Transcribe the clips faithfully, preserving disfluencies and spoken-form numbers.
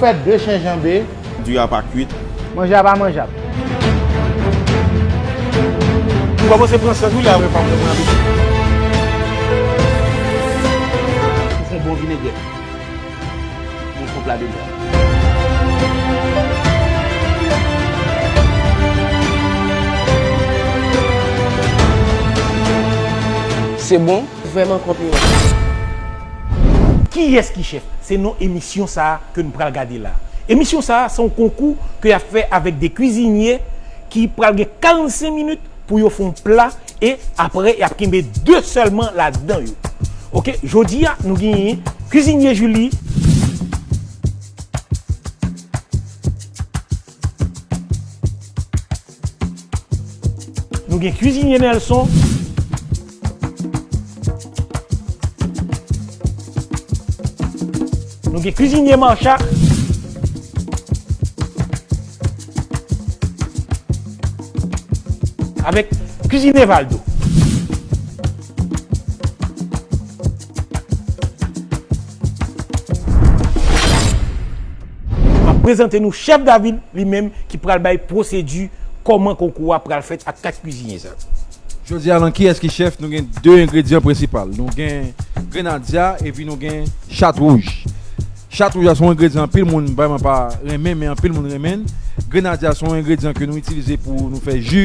Fè de chen janbe. Diri a pa kwit. Manje a pa manjab. Ou kòmanse pran sans wi la, mwen pa mwen abiche. Ou fè bon vinegrèt. Yon fon pla de mè. Se bon. Vrèman konpliman. Kiyès ki chèf? Se non emisyon sa a ke nou pral gade la. Emisyon sa a, se yon konkou ke y ap fè avèk de kwizinye ki pral gen karannsenk minit pou yo fè yon pla e apre, y ap kenbe de sèlman ladan yo. Oke, jodi a, nou genyen kwizinye Julie. Nou gen kwizinye Nelson. Nou gen kwizinye Marcha. Avèk kwizinye Valdo. M ap prezante nou chèf David li menm ki pral bay pwosedi kòman konkou a pral fèt ak kat kwizinye sa yo. Jodi a, nan Kiyès ki chèf, nou gen de engredyan prensipal. Nou gen grenadya epi nou gen chat wouj. Chat wouj la se yon engredyan anpil moun vrèman pa renmen, men anpil moun renmen l. Grenadya se yon engredyan ke nou itilize pou nou fè ji,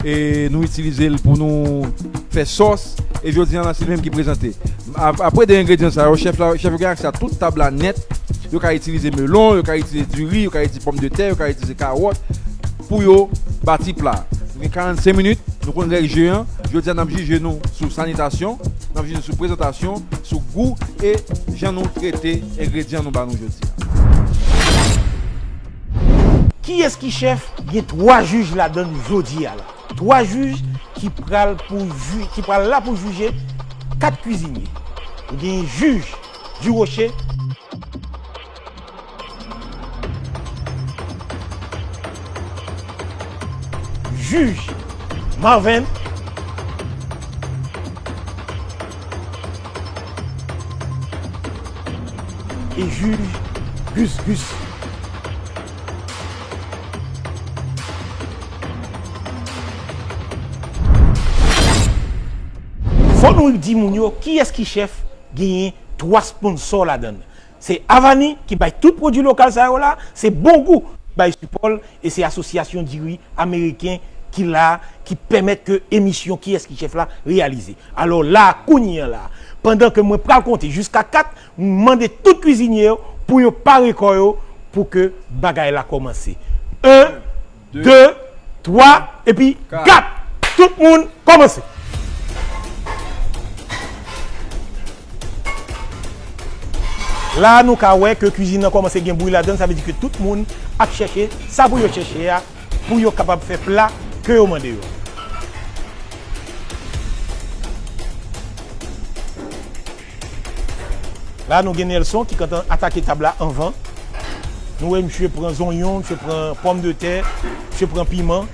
e nou itilize l pou nou fè sòs, e jodi a la, se li menm ki prezante. Ap-, apre de engredyan sa yo, chèf la, chèf yo gen aksè a tout tab la nèt. Yo ka itilize melon, yo ka itilize diri, yo ka itilize pòmdetè, yo ka itilize kawòt pou yo bati pla. Nou gen karannsenk minit, nou konn règ je an. Jodi a, n ap jije nou sou sanitasyon, n ap jije nou sou prezantasyon, sou gou e jan nou trete engredyan nou ba nou jodi a. Kiyès ki chèf? Gen twa jij ladan l jodi a la. Twa jij ki pral pou ji-, ki pral la pou jije kat kwizinye. Ou gen jij Durocher, jij Marvin e jij Gus Gus. Fò nou di moun yo kiyès ki chèf, genyen twa sponsò ladan l. Se Avani ki bay tout pwodui lokal sa yo la, se Bon Gou ki bay sipò l, e se Asosyasyon Diri Ameriken ki la, ki pèmèt ke emisyon Kiyès ki chèf la reyalize. Alò la, kounye a la, pandan ke mwen pral konte jiska kat, m mande tout kwizinye yo pou yo pare kò yo pou ke bagay la kòmanse. En, de, twa, epi kat. Tout moun kòmanse. La, nou ka wè ke kwizin nan kòmanse gen bri ladan l, sa vle di ke tout moun ap chèche sa pou yo chèche a, pou yo kapab fè pla ke yo mande yo. La, nou gen Nelson ki kontan atake tab la anvan. Nou wè misye pran zonyon, misye pran pòmdetè, misye pran piman.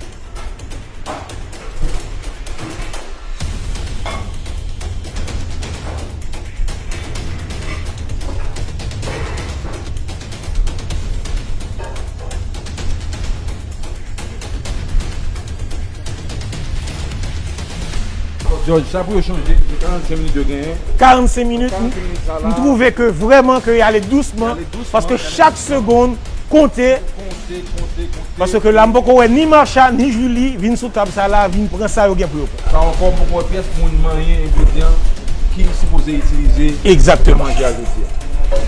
Jòj, sa pou yo chanje, se karannsenk minit yo genyen. Karannsenk minit, m, m twouve ke vrèman ke y ale dousman, paske chak segonn konte, paske la m poko wè ni Macha, ni Julie vin sou tab sa la, vin pran sa yo gen pou yo pran. Sa ankò, m poko wè pyès moun manyen, e jodi a, ki sipoze itilize manje a jodi a.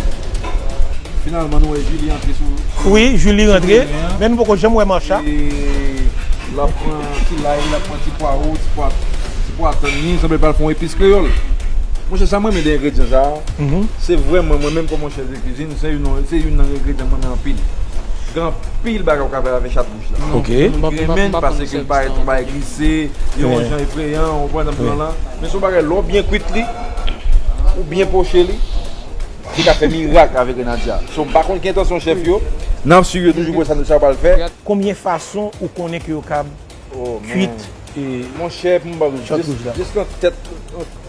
Finalman, nou wè Julie antre sou, sou, wi, Julie rantre, men nou poko janm wè Macha. E l ap pran ti lay, l ap pran ti pwawo, ti pwa, ti pwa tann li, sanble l pral fè yon epis kreyòl. Monchè, sa m renmen de engredyan sa a, se vrèman mwen menm kòm yon chèf de kwizin, se youn nan, se youn nan engredyan mwen renmen anpil. Gen anpil bagay ou ka fè avèk chat wouj la. Ok. Moun ki renmen l, paske l parèt yon bagay glise, yon jan efreyan, ou konprann sa m di w la. Men se yon bagay, lè w byen kwit li, ou byen poche li, li ka fè mirak avèk grenadya. So, m pa konn ki entansyon chèf yo. N ap swiv yo toujou pou sa nou sa pral fè. Konbyen fason ou konnen ke yo kab kwit Monchè, pou m ba w jis, jis nan tèt,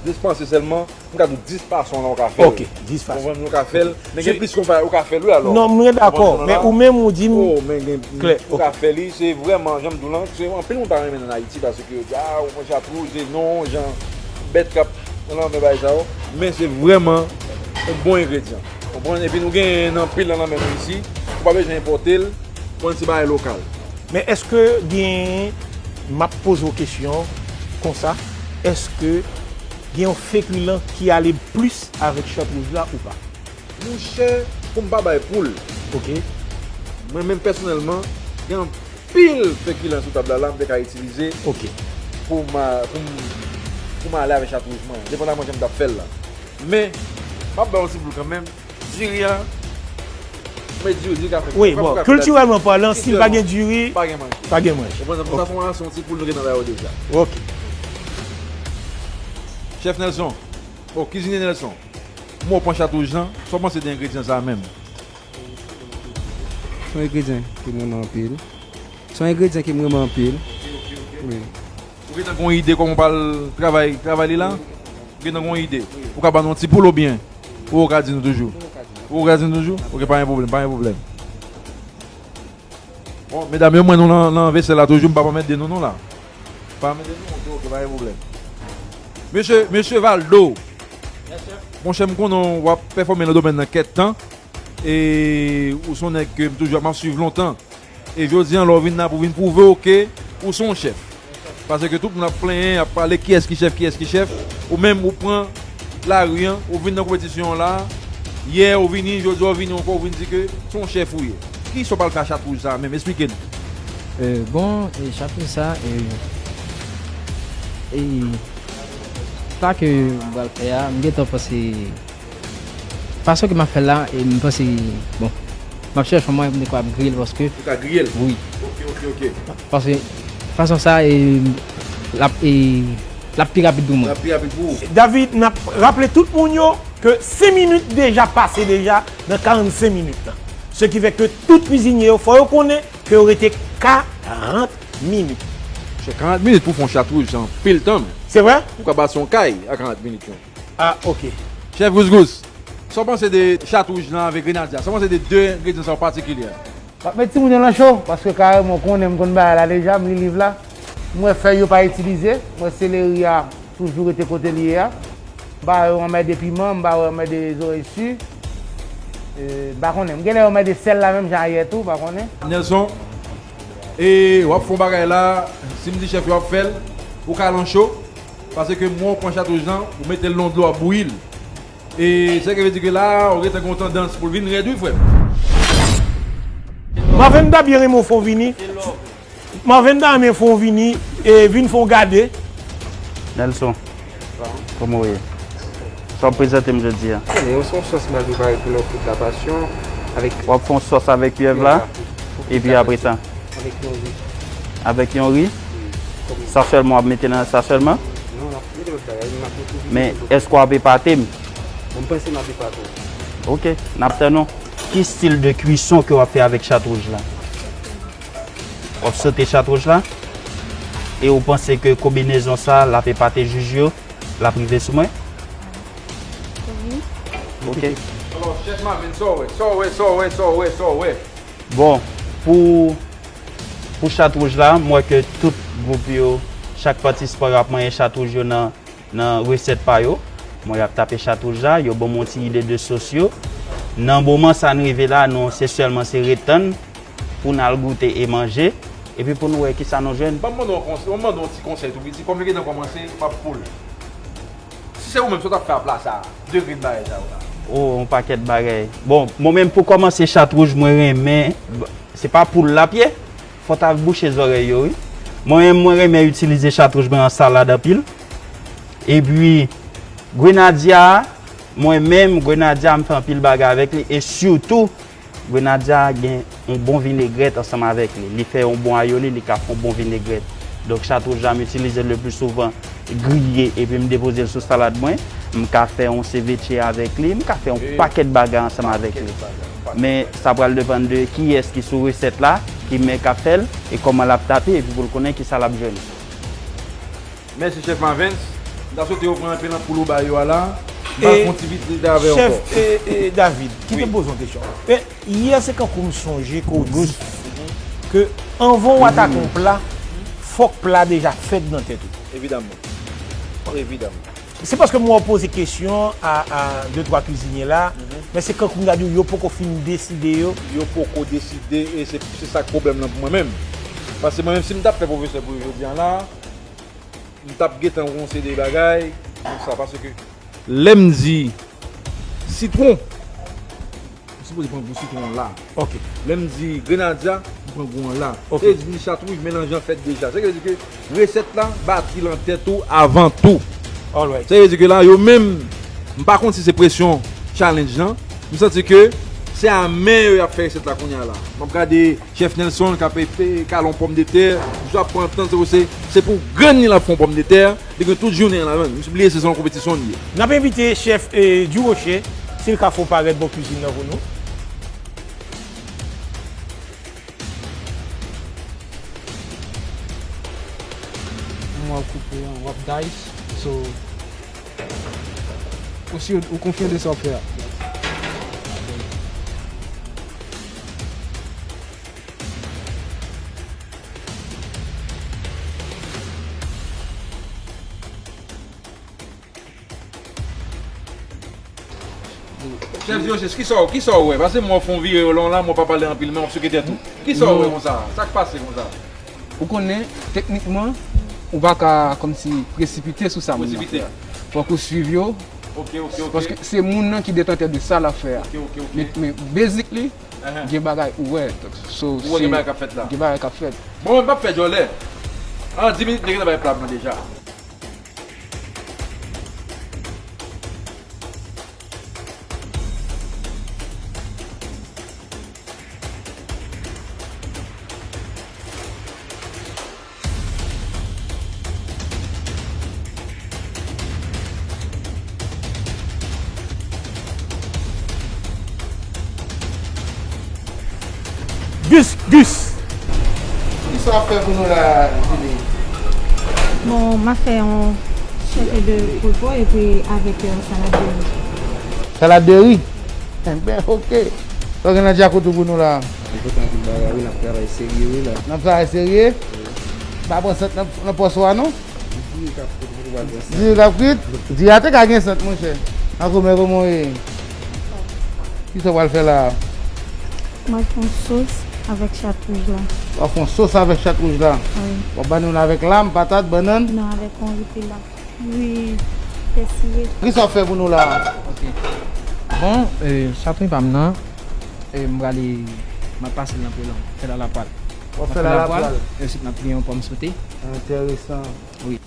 jis panse sèlman, m ka di w dis fason lan ou ka fè l. Ok, dis fason. Konprann, ou ka fè l, men gen plis ke yon fason ou ka fè l, wi, alò. Non, mwen dakò, men ou menm ou di m klè. Ou ka fè li, se vrèman, jan m di w lan, se anpil moun pa renmen l ann Ayiti, paske yo di, a, ou pran chatwouj, se non, jan bèt k ap nan lanmè, bagay sa yo, men se vrèman yon bon engredyan. Konprann? Epi nou genyen anpil nan lanmè nou isi, ou pa bezwen enpòte l, konn se bagay lokal. Men èske gen, m ap poze w kesyon konsa, èske gen yon fekilan ki ale plis avèk chatwouj la ou pa? Monchè, pou m pa bay poul. Ok. Mwen menm pèsonèlman, gen anpil fekilan sou tab la, la m te ka itilize. Ok. Pou m, pou m, pou m ale avèk chatwouj mwen, depandaman jan m t ap fè l la. Men, m ap bay yon ti poul kanmenm. Diri a, men diri, diri ka fè. Wi, bon, kiltirèlman palan, si l pa gen diri, pa gen manje. Pa gen manje. Ou konprann? Sa se yon ti poul nou gentan bay yo deja. Ok. Chèf Nelson, o, kizine Nelson, mwen w pran chatwouj lan, sa w panse de engredyan sa a menm? Se yon engredyan ke m renmen anpil. Se yon engredyan ke m renmen anpil. Wi. Ou gentan gen yon ide kòman w pral travay, travay li la? Ou gentan gen yon ide? Ou ka ban nou yon ti poul oubyen ou ka di nou toujou? Ou ka di nou toujou? Ok, pa gen pwoblèm, pa gen pwoblèm. Bon, medam yo, mwen nou nan, nan vesèl la toujou, m p ap anmède nou non la. Pa anmède nou, ok, ok, pa gen pwoblèm. Mesye, mesye Valdo. Monchè, m konnen w ap pèfòme nan domèn nan kèk tan. E ou se yon nèg ke m toujou ap, m ap swiv lontan. E jodi a, lè w vin la pou w vin pwouve w ke ou se yon chèf. Paske tout moun ap plenyen, ap pale kiyès ki chèf, kiyès ki chèf. Ou menm, ou pran lari an, ou vin nan konpetisyon an la. Yè, ou vini, jodi a, ou vini ankò, ou vin di ke se yon chèf ou ye. Kisa w pral fè a chatwouj sa a menm? Esplike n. E, bon, e, chatwouj sa a, e, e, sa ke m pral fè a, m gentan panse Fason ke m ap fè l la, e m panse, bon, m ap chèche yon mwayen pou m te kapab griye l paske. Ou ka griye l? Wi. Ok, ok, ok. Paske fason sa, e, l ap, e, l ap pi rapid pou mwen. L ap pi rapid pou ou. David, n ap raple tout moun yo ke senk minit deja pase deja nan karannsenk minit lan. Ce qui fait que tout kwizinye yo, fò yo konnen ke yo rete karant minit. Se karant minit pou fè yon chatwouj, se anpil tan, men. Se vre? Ou ka bati yon kay a karant minit, men. Ah, ok. Chèf Gousgous, sa w panse de chatwouj lan avèk grenadya? Sa w panse de de engredyan sa yo patikilyè? M ap met timoun yo nan cho, paske kareman w konnen m konn bagay la deja, m li liv la. M wè fèy yo pa itilize, m wè seleri a toujou rete kote l ye a. M pa wè yo anmède piman, m pa wè yo anmède zorèy si. E, m pa konnen, m genlè yo anmède sèl la menm jan ayè tou, m pa konnen. Nelson, e w ap fè yon bagay la, si m di chèf yo ap fè l, ou ka al an cho. Paske mwen w pran chatwouj lan, ou mete l nan dlo w ap bouyi l. E sa ki vle di ke la, ou gentan gen yon tandans pou l vin rèd wi frè m. Marvenda byen renmen w fè w vini. Marvenda renmen fè w vini e vin fè w gade. Nelson, kòman w ye? Sa w ap prezante m jodi a? Ebyen, se yon sòs m pral prepare pou lè w fout la pasyon avèk. W ap fè yon sòs avèk pyèv la, epi apre sa. Avèk yon ri. Avèk yon ri? Sa sèlman w ap mete nan sa sèlman? Non, n ap mete lòt bagay, men n ap mete ri. Men èske w ap epate m? Bon, m panse m ap epate w. Ok, n ap tann ou. Ki stil de kwison ke w ap fè avèk chat wouj la? W ap sote chat wouj la? E ou panse ke konbinezon sa l ap epate jij yo? L ap rive sou mwen? Wi. Ok. Alò, chèf Marvin, sa w wè? Sa w wè? Sa w wè? Sa w wè? Sa w wè? Bon, pou, pou chat wouj la, m wè ke tout gwoup yo, chak patisipan yo ap manyen chat wouj yo nan, nan resèt pa yo. Mwen, y ap tape chat wouj la, yo ban m yon ti ide de sos yo. Nan moman sa n rive la, nou, se sèlman se ret tann pou n al goute e manje, epi pou n wè kisa nou jwenn. Ban m mande w yon konsèy, ban m mande w yon ti konsèy tou piti, kòm yo gentan kòmanse, m ap pou l. Si se ou menm, sa w t ap fè a pla sa a? De grenn bagay sa yo la. O, yon pakèt bagay. Bon, mwen menm pou kòmanse chat wouj, mwen renmen, se pa poul l ap ye? Fò w ta bouche zòrèy yo, wi. Mwen menm, mwen renmen itilize chat wouj mwen an salad anpil. Epi, grenadya a, mwen menm, grenadya a, m fè anpil bagay avèk li. E sitou, Grenadya a gen yon bon vinegrèt ansanm avèk li. Li fè yon bon ayoli, li ka fè yon bon vinegrèt. Donk, chat wouj la, m itilize l le pli souvan griye epi m depoze l sou salad mwen. M ka fè yon ceviche avèk li, m ka fè yon pakèt bagay ansanm avèk li. Men, sa pral depann de kiyès ki sou resèt la, ki men k ap fè l, e kòman l ap tape, epi pou l konnen kisa l ap jwenn. Mèsi, chèf Mavens. M ta swete yo pran anpil anpoul ou ba yo a la. M pa fè yon ti vizit avè yo ankò. Chèf, e, e, David, kite m poze yon kesyon. E, yè, se kankou m sonje ke w di ke anvan w atake yon pla, fòk pla deja fèt nan tèt ou. Evidaman. Evidaman. Se paske m wè w poze kesyon a, a de twa kizine la, men se kankou m ta di w, yo poko fin deside yo. Yo poko deside, e se, se sa k pwoblèm lan pou mwen menm. Paske mwen menm, si m t ap fè pwofesè pou yo jodi a la, m t ap gentan yon seri de bagay konsa, paske lè m di sitwon, m sipoze pran gwo sitwon an la. Ok. Lè m di grenadya, m pran gwo an la. Ok. Se di chatwouj, melanje an fèt deja. Sa vle di ke resèt la bati nan tèt ou avan tou. Alright. Sa vle di ke la, yo menm, m pa konn si se presyon challenge lan, m santi ke se a men yo y ap fè resèt la kounye a la. M ap gade Chèf Nelson k ap pe kale yon pòmdetè, misye ap pran tan, se pou, se, se pou grenn li l ap fè yon pòmdetè, li gen tout jounen an la, men misye bliye se yon konpetisyon li ye. N ap envite chèf, e, Durocher, si l ka fè w parèt bò kizin nan pou nou. Mwen w ap koupe, w ap dice, so, ou si, ou konfyan de sa w ap fè a. Chèf Diyosis, kisa w, kisa w wè? Paske mwen fè yon vire yo lè w la, mwen pa pale anpil, men w ap souke tèt ou. Kisa w wè konsa? Sa k pase konsa? Ou konnen, teknikman, ou pa ka kòmsi presipite sou sa moun nan fè a. Fòk ou swiv yo. Ok, ok, ok. Paske se moun nan ki detantè de sa l ap fè a. Ok, ok, ok. Men, men basically, gen bagay ou wè. So, ou wè gen bagay k ap fèt la. Gen bagay k ap fèt. Bon, mwen p ap fè djòlè. An dis minit, m te gentan bay pla m nan deja. Gus, Gus! Kisa w ap fè pou nou la, Julie? Bon, m ap fè yon chèke de poulpo epi avèk, euh, salad de ri. Salad de ri? Enben, ok. Sa w gen nan djakout ou pou nou la? Li pote anpil bagay, wi, n ap travay serye, wi, la. N ap travay serye? Wi. Pa pran sant nan, nan pòs ou a, non? Diri k ap kwit, ou pa pran sant. Diri k ap kwit? Diri a te ka gen sant, monchè. An kòmè, kòman w ye? Kisa w pral fè la a? Mwen fè yon sos avèk chat wouj la. W ap fè yon sos avèk chat wouj la? Wi. W ap ba nou l avèk lam, patat, bannann? Non, avèk yon ripe la. Wi, pèsi ye. Kisa w ap fè pou nou la a? Ok. Bon, e, chat wouj pa m nan, e, m prale, m ap pase l nan pwèl lan, fè l a la pwal. W ap fè l a la pwal? Answit, m ap gen yon pòm sote. Enteresan. Wi.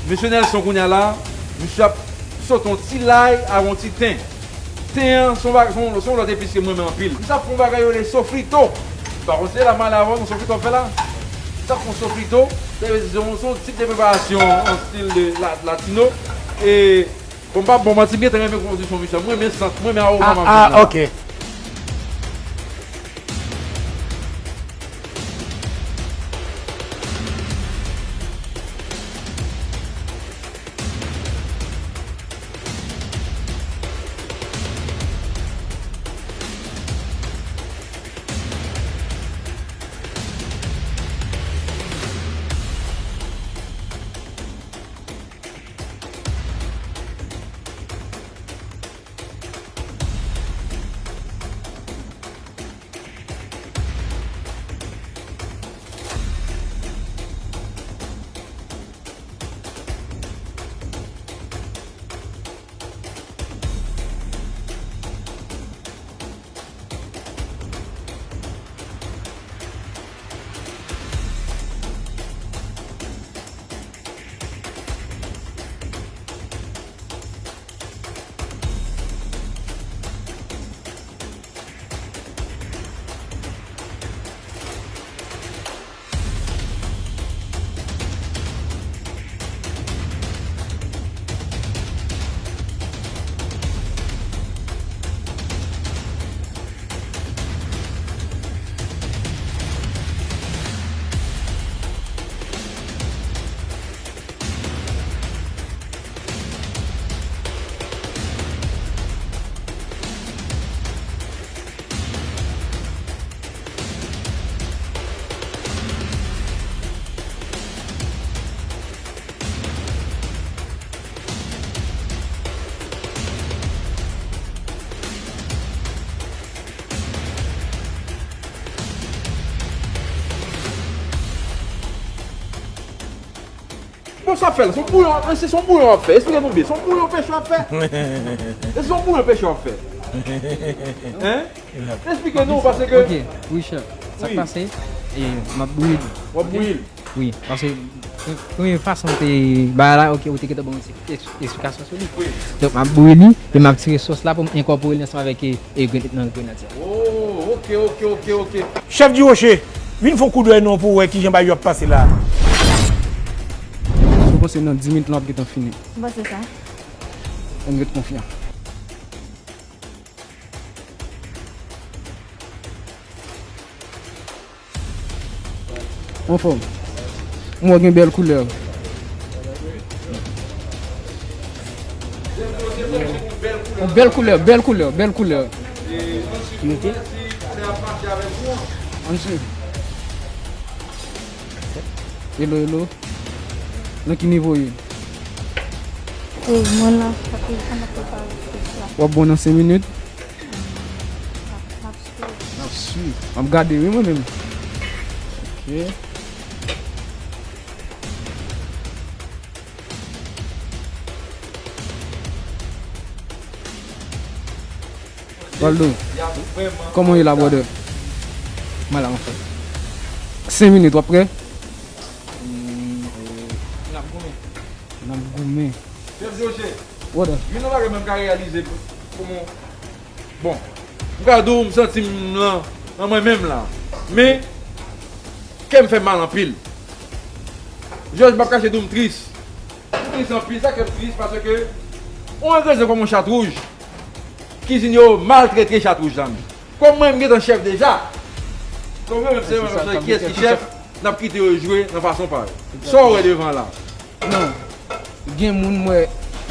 Mesye Nelson kounye a la, misye ap sote yon ti lay ak yon ti ten. Ten an, se yon ba-, se yon, se yon lòt epis ke mwen renmen anpil. Misye ap fè yon bagay yo rele sofrito. Pa konn si se la m ale avè w, non, sofrito ap fè la. Misye ap fè yon sofrito, se, se yon, se yon tip de preparasyon, yon stil de la, latino. E, bon, m p ap ba w manti, m gentan renmen konpozisyon misye. Mwen renmen sant, mwen renmen aroma misye la. Ah, ah, ok. Bon, sa fè l, se yon bouyon, se yon bouyon w ap fè. Esplike nou byen, se yon bouyon peche w ap fè? E se yon bouyon peche w ap fè? Hein? Esplike nou, paske... Ok, wi, chèf. Sa k pase? E, m ap bouyi li. W ap bouyi l? Wi, paske, e, premye fason te bay la, ok, ou te gentan ban mwen es-, esplikasyon sou li. Wi. Donk, m ap bouyi li, e m ap tire sòs la pou m enkòpore li ansanm avèk, e, e grenn, nan grenadye. Oh, ok, ok, ok, ok. Chèf Diwoche, vin fè yon koudèy non pou wè kijan bagay yo ap pase la. Mwen panse nan dis minit la, w ap gentan fini. Mwen panse sa. Ann ret konfyan. Anfòm. M wè gen bèl koulè. Yon bèl koulè, bèl koulè, bèl koulè. Note. Ann swiv. Hello, hello. Nan ki nivo w ye? E mwen nan, sa te, sa nan prepare sòs la. W ap bon nan senk minit? N ap, n ap swiv. N ap swiv. M ap gade, wi, mwen menm. Ok. Waldo, kòman w ye la, brother? Mwen la, anfè. Senk minit, w ap prè? Hmm, e, n ap goumen. N ap goumen. Chèf Joje, brother, youn nan bagay mwen m ka reyalize kòman, bon, m ka di w, m santi m nan, nan mwen menm la. Men, kè m fè m mal anpil. Jòj, m p ap kache di w m tris. M tris anpil, sa k fè m tris, paske yon engredyan kòm yon chat wouj, kizin yo maltrete chat wouj la menm. Kòm mwen, m gentan chèf deja. Kòm mwen menm, se mwen menm, se kiyès ki chèf, n ap kite yo jwe nan fason pa yo. Sa w wè devan la? Non. Gen moun m wè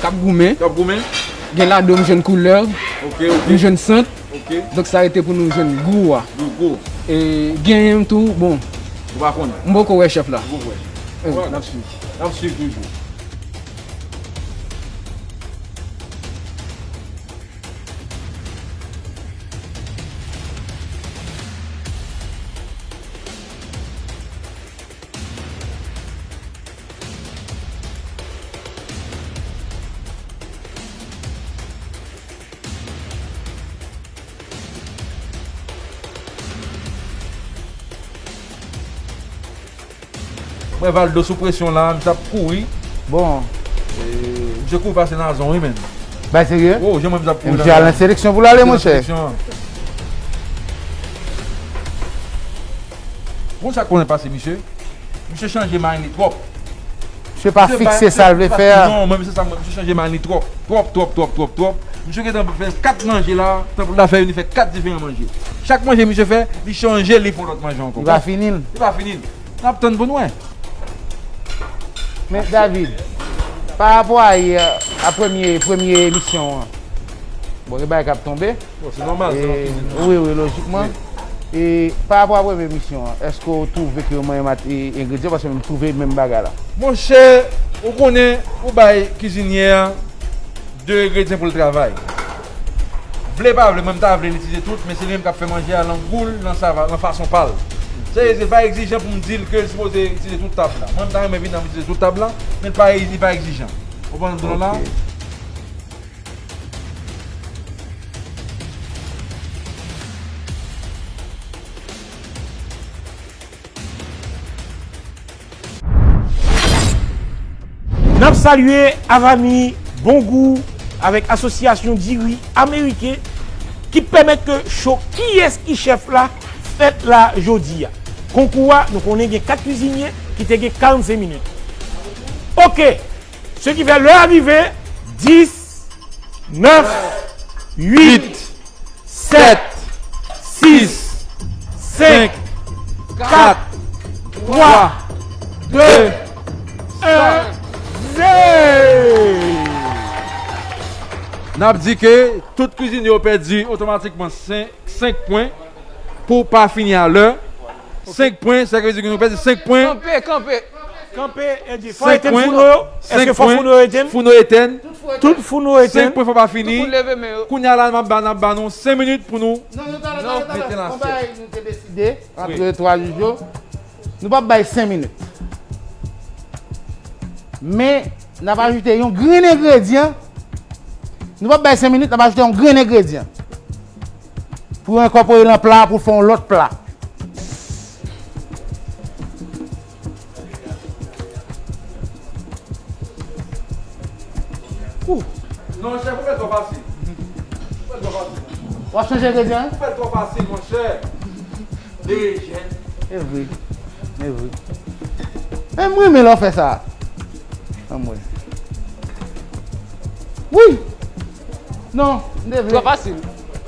k ap goumen. K ap goumen? Gen ladan m jwenn koulè. Ok, ok. M jwenn sant. Ok. Donk sa rete pou nou jwenn gou a. Gou, gou. E genyen m tou, bon. Ou pa konnen? M poko wè chèf la. Ou poko wè chèf. E, n ap swiv. N ap swiv toujou. Mwen Valdo sou presyon la, misye ap kouri. Bon. E, misye kouri pase Nazon, wi, menm. Bay serye? Oh, jan mwen ap kouri la. Misye al nan seleksyon pou l ale, monchè. Bon, sa konnen pase, misye. Misye chanje may li twòp. Misye pa fikse sa l vle fè a. Non, mwen, se sa, mwen, misye chanje may li twòp. Twòp, twòp, twòp, twòp, twòp. Misye gentan fè kat manje la, tanpri l ta fè youn, li fè kat diferan manje. Chak manje misye fè, li chanje, li fè yon lòt manje ankò. Li pa fini l. Li pa fini l. N ap tann pou n wè. Men, David, pa rapò a yè, a premye, premye emisyon an, bon, gen bagay k ap tonbe. Bon, se nòmal, se nan kizin nan. Wi, wi, lojikman. E pa rapò a premye emisyon an, èske w twouve ke yo manyen mat-, e, engredyan? Paske m twouve menm bagay la. Monchè, ou konnen, ou bay kizinyè a de engredyan pou l travay. Vle pa vle, mwen m ta vle l itilize tout, men se li menm k ap fè manje a nan gou l, nan sava, nan fason pa l. Sa vle di, l pa egzijan pou m di l ke l sipoze itilize tout tab la. Mwen, m ta renmen vin nan itilize tout tab la, men l pa, li pa egzijan. Ou konprann sa m di w la? Ok. N ap salye Avani Bongou avèk Asosyasyon Diri Ameriken ki pèmèt ke cho Kiyès ki chèf la fèt la jodi a. Konkou a, nou konnen gen kat kizinye ki te gen karannsenk minit. Oke, se ki fè lè a rive, dis, nèf, uit, sèt, sis, senk, kat, twa, de, en, zero. N ap di ke tout kizinye yo pèdi otomatikman senk, senk pwen pou pa fini a lè. Senk pwen, sa vle di ke nou pèdi senk pwen. Kanpe, kanpe. Kanpe, Edi. Fò etenn founo yo. Èske fò founo yo etenn? Founo etenn. Tout founo etenn. Senk pwen fò pa fini. Tout moun leve men yo. Kounye a la, n ap ba, n ap ba nou senk minit pou nou mete nan asyèt. Non, non, talè, talè, talè. Yon bagay nou te deside antre twa jij yo. Nou p ap bay senk minit. Men, n ap ajoute yon grenn engredyan. Nou p ap bay senk minit, n ap ajoute yon grenn engredyan. Pou yo enkòpore nan pla, pou fè yon lòt pla. Ou. Non, chèf, ou fè l twò fasil. Ou fè l twò fasil. W ap chanje engredyan, wi? Ou fè l twò fasil, monchè. Dejèn. E vre. E vre. Men m renmen lè w fè sa. Anmwey. Wi. Non, m te vle. Twò fasil.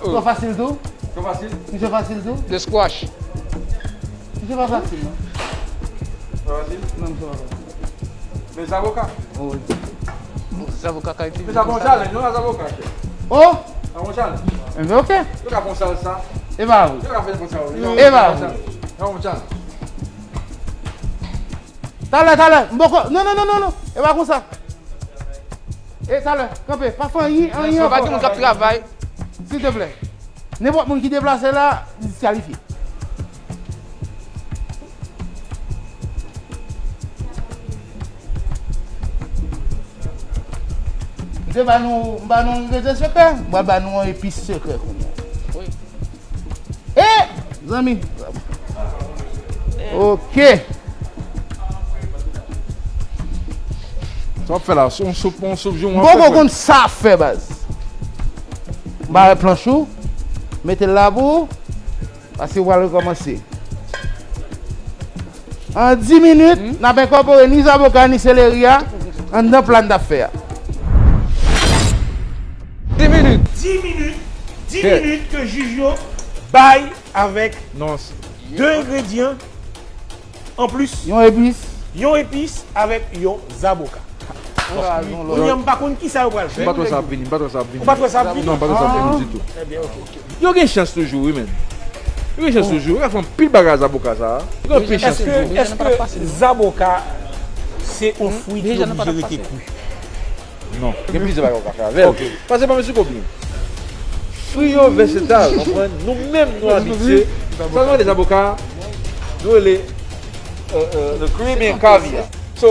Twò fasil tou? Twò fasil? Misye fasil tou? De squash. Misye pa fasil, non. Pa fasil? Non, misye pa fasil. Men zaboka? Wi. Bon, zaboka ka itilize. Men sa pa yon challenge, non, la zaboka, chèf. Oh! Sa pa yon challenge. Enben, oke. Yo ka fè yon salsa. E pa vre. Yo ka fè yon salsa. E pa vre. Sa pa yon challenge. Talè, talè, m poko, non, non, non, non, non, e pa konsa. E talè, kanpe, pa fè anyen, anyen ankò. Tout moun k ap travay. Silteplè. Nenpòt moun ki deplase la, diskalifye. M te ba nou, m ba nou yon engredyan sekrè, m pral ba nou yon epis sekrè kounye a. Wi. E, zanmi. Ok. Sa w ap fè la? Se yon soup, yon soup, yon... M poko konn sa ap fè, baz. M ba planch ou, mete l la pou ou, paske w pral rekòmanse. An dis minit, n ap enkòpore ni zaboka, ni seleri a anndan pla n t ap fè a. Dis minit. Dis minit, dis minit ke jij yo bay avèk de engredyan anplis. Yon epis. Yon epis avèk yon zaboka. Kounye a, m pa konn kisa yo pral fè. M pa t wè sa ap vini, m pa t wè sa ap vini. Ou pa t wè sa ap vini? Non, m pa t wè sa ap vini ditou. Ebyen, ok. Yo gen chans toujou, wi, men. Yo gen chans toujou. Yo ka fè anpil bagay a zaboka sa a. Yo gen anpil chans toujou. Èske, èske zaboka se yon fwi ki oblije rete kri? Non, gen plizyè bagay ou ka fè avè l. Ok. Paske pa mesye ko byen. Fwi yo vèsetal, konprann? Nou menm nou abitye. Sa nou rele zaboka, nou rele, euh, euh, le creamy caviar.